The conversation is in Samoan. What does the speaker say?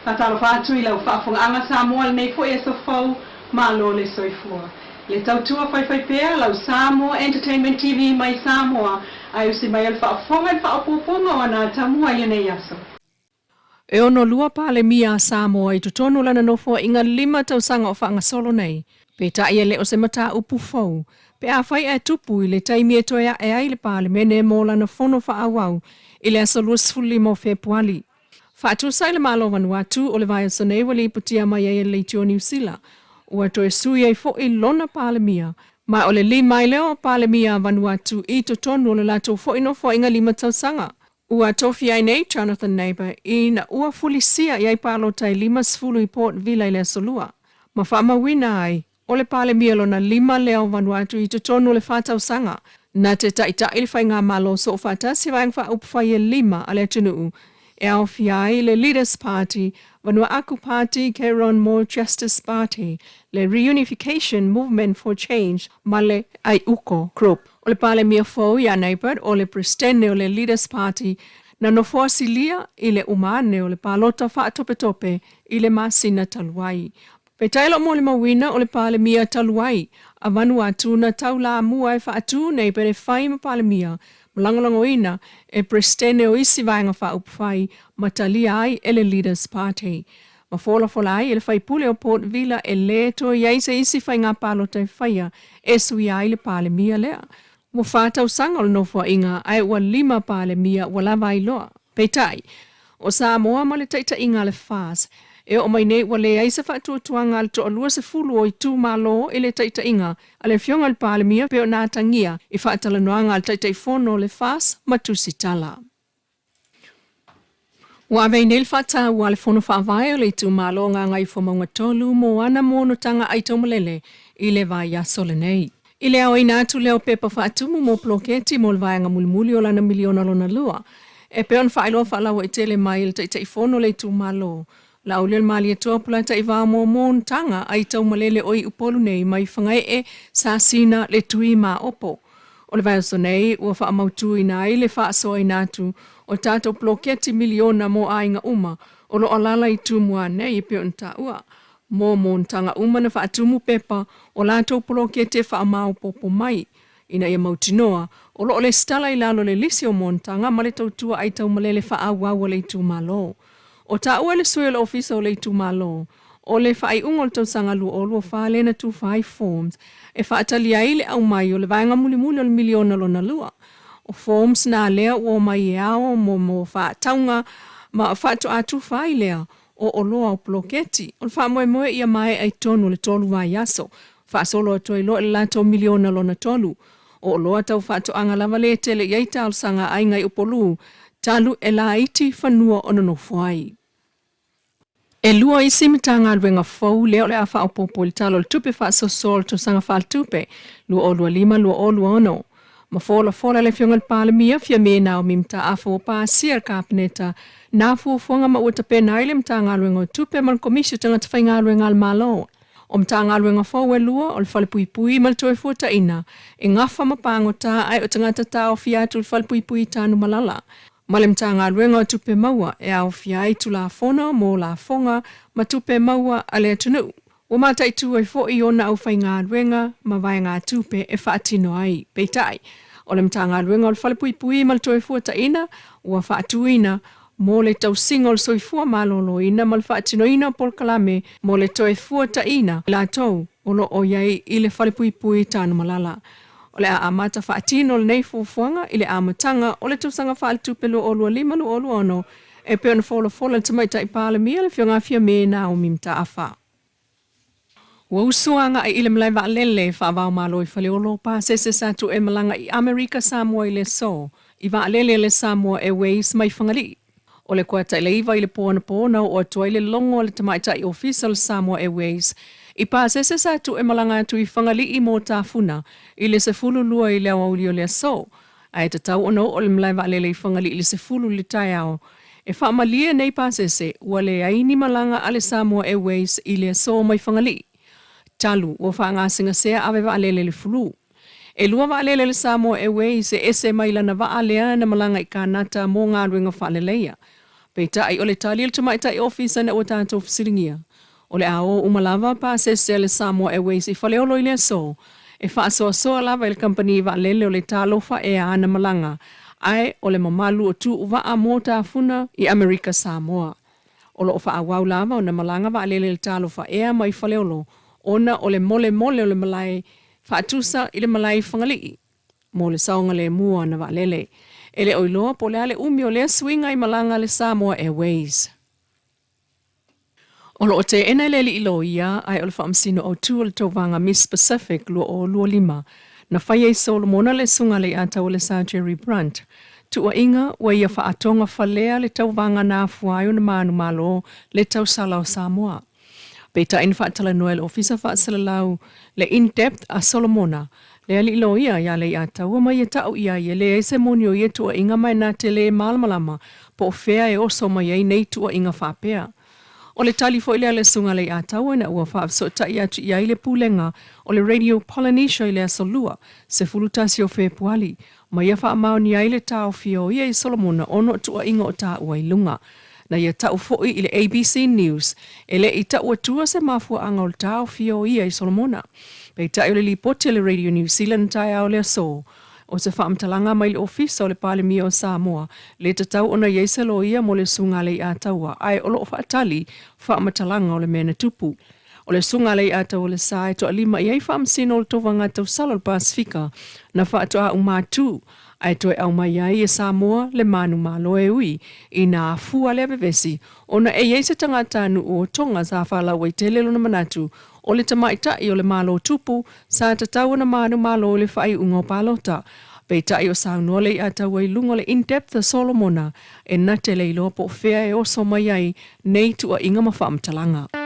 Faatalofa atu i lau faafofogaaga Samoa i lenei foi aso fou, malo le soifua. Le tautua faifaipea lau Samoa Entertainment TV mai Samoa ae usi mai o le faafofoga i le faaopoopoga o ana atamua i lenei aso. E 62 Palemia a Samoa i totonu o lana nofoaiga 5 tausaga o faagasolo nei. Peitai e le o se mataupu fou pe afai ae tupu i le taimi e toe ae ai le Palemene mo lana fono faaauau i le aso 25 o Fepuali. Faatusa i le Malo o Vanuatu, o le vaiaso nei ua lipotia mai ai e le Leitio Niu Sila ua toe sui ai foi lona Palemia, ma o le lima ai lea o Palemia a Vanuatu i totonu o le latou foi nofoaiga 5 tausaga. Ua tofia ai nei Jonathan Neighbour ina ua fulisia i ai palota e 50 i Port Vila i le aso Lua, ma faamauina ai o le Palemia lona lima lea o Vanuatu i totonu o le 4 tausaga, na te taita'i le faigamalo soofaatasi Vaega Faaupufai e 5 a le atunuu e aofia ai le Leaders Party, Vanua'aku Party, Cameron More Justice Party, le Reunification Movement for Change ma le Aiuko Group. O le Palemia fou ia Neighbor o le Peresetene o le Leaders Party na nofoa silia i le uma ane o le palota faatopetope i le masina talu ai. Peitai o lo o molimauina o le Palemia talu ai a Vanuatu na taulamua e faatu Neighbor e fai ma Palemia ma lagolagoina e Peresetene o isi Vaega Faaupufai ma talia ai e le Leaders Party. Ma folafola ai e le faipule o Port Vila e lē toe i ai se isi faiga palota e faia e suia ai le Palemia lea. Ua 4 tausaga o le nofoaiga ae ua 5 Palemia ua lava ai loa. Peitai, o Samoa ma le taitaiga a le FAS, e oo mai nei ua leai se faatuatuaga a le toalua sefulu o itumalo i le taitaiga a le Afioga i le Palemia pei ona atagia i faatalanoaga a le Taitaifono o le FAS ma Tusitala. Ua ave ai nei le faataua a le Fono Faavae o le itumalo o Gagaifomauga 3 mo ana monotaga aitaumalele i le vaiaso lenei. I le aoina atu lea o pepa faatumu mo poloketi mo le vaega mulimuli o lana miliona lona lua, e pei ona faailoa faalauaitele mai e le Taitaifono o le itumalo, Laaulialemalietoa Polataivao mo monotaga aitaumalele o Iupolu nei mai Fagaee, Sasina, le Tui ma Opo. O le vaiaso nei ua faamautuina ai le faasoaina atu o tatou poloketi miliona mo aiga uma o lo o alaala i Tumua nei e pei ona taua mo monotaga uma na faatumu pepa o latou poloketi e faamaopoopo mai ina ia mautinoa o lo o lesitala i lalo o le lisi o monotaga ma le tautua aitaumalele faaauau a le itumalo. O taua e le sui o le ofisa o le itumalo, o le faaiuga o le tausaga 2024 lea na tufa ai forms e faatali ai le aumai o le vaega mulimuli o le miliona lona lua. O forms na lea ua omai e ao mo faatauga ma faatoa tufa ai lea o oloa o poloketi. O le faamoemoe ia maea i totonu o le 3 vaiaso, faasolo atu ai loa i le latou miliona lona tolu. O oloa tau faatoaga lava lea e tele i ai talosaga a aiga i Upolu, talu e laiti fanua o nonofo ai. E 2 isi Matagaluega fou lea o le a faaopoopo i le Tala o le Tupe Faasoasoa o le tausaga faaletupe 2025/2026. Ma folafola le Afioga i le Palemia Fiame Naomi Mataafa ua pasia e le Kapeneta nā fuafuaga ma ua tapena ai le Matagaluega o Tupe ma le Komisi o Tagata Faigaluega a le Malo. O Matagaluega fou e 2 o le Falepuipui ma le Toefuataiga e gafa ma pagota ae o tagata taofia atu i le Falepuipui Tanumalala, ma le Matagaluega o Tupe Maua e aofia ai Tulafono mo lafoga ma tupe maua a le atunuu. Ua mataitu ai foi ona aufaigaluega ma vaegatupe e faatino ai. Peitai, o le Matagaluega o le Falepuipui ma le Toefuataiga ua faatuina mo le tausiga o le soifua maloloina ma le faatinoina o polokalame mo le toefuataiga latou o lo o i ai i le Falepuipui Tanumalala. O le a amata faatino lenei fuafuaga i le amataga o le tausaga faaletupe 2025/2026 e pei ona folafola le Tamaitai Palemia le Afioga Fiame Naomi Mataafa. Ua usu agai i le malae vaalele faava-o-Malo i Faleolo, pasese sa tuemalaga i Amerika Samoa i le aso, i vaalele a le Samoa Airways mai Fagalii. O le kuata i le 9 i le po anapo na oo atu ai le logo a le Tamaitai Ofisa o le Samoa Airways i pasese sa tuemalaga atu i Fagalii mo Tafuna i le 12 i le aoauli o le aso, ae tatau ona oo le malae vaalele i Fagalii i le 10 i le taeao. E faamalie nei pasese ua leai ni malaga a le Samoa Airways i le aso mai Fagalii. Talu ua faagasegasea ave vaalele le fulu. E 2 vaalele le Samoa Airways e ese mai lana vaa lea na malaga i Kanata mo galuega faaleleia. Peitai o le tali a le tamaitai ofisa ina ua tatou fesiligia, o le a o uma lava pasese a le Samoa Airways i Faleolo i le aso, e faasoasoa lava e le kamupani vaalele o le Talofa Air ana malaga, ae o le mamalu o tuuvaa mo tafuna i Amerika Samoa. O lo o faaauau lava ona malaga vaalele a le Talofa Air mai Faleolo ona o le molemole o le malae faatusa i le malae i Fagalii mo le saogalemu o ana vaalele. E le o iloa po o le a le umi o lea suiga i malaga a le Samoa Airways. O lo o teena e le alii loia ae o le faamasino autu o le tauvaga Miss Pacific 2025 na faia i Solomona le Susuga a Leiataua le Sir Jerry Brunt. Tuuaiga ua ia faatogafalea le tauvaga na afua ai ona manumalo le tausala o Samoa. Peitai na faatalanoa e le Ofisa Faasalalau le In-Depth a Solomona, le alii loia ia Leiataua ma ia tau i ai e leai se moni o ia tuuaiga ma e na te le malamalama po o fea e oso mai ai nei tuuaiga faapea. O le tali foi lea a le Susuga Leiataua ina ua faafesootai atu i ai le Pulega o le Radio Polynesia i le Aso Lua, 11 o Fepuali, ma ia faamaonia ai le taofia o ia i Solomona ona o tuuaiga o taua i luga. Na ia tau foi i le ABC News, e le i tau atua se mafuaaga o le taofia o ia i Solomona. Peitai o le lipoti a le Radio New Zealand taeao le aso, o se faamatalaga mai le Ofisa o le Palemia o Samoa, le tatau ona i ai se loia mo le Susuga a Leiataua, ae o lo o faatali faamatalaga o le mea na tupu. O le Susuga a Leiataua le Sa e toalima i ai faamasino o le Tovaga Tausala o le Pasefika na faatoa uma atu ae toe aumai ai e Samoa le manumalo e ui ina afua lea vevesi ona e i ai se tagatanuu o Tonga sa faalauaitele lona manatu o le tamaitai o le Malo Tupu sa tatau ona manumalo i le faaiuga o palota. Peitai o saunoa Leiataua i luga o le In-Depth a Solomona e na te le iloa po o fea e oso mai ai nei tuuaiga ma faamatalaga.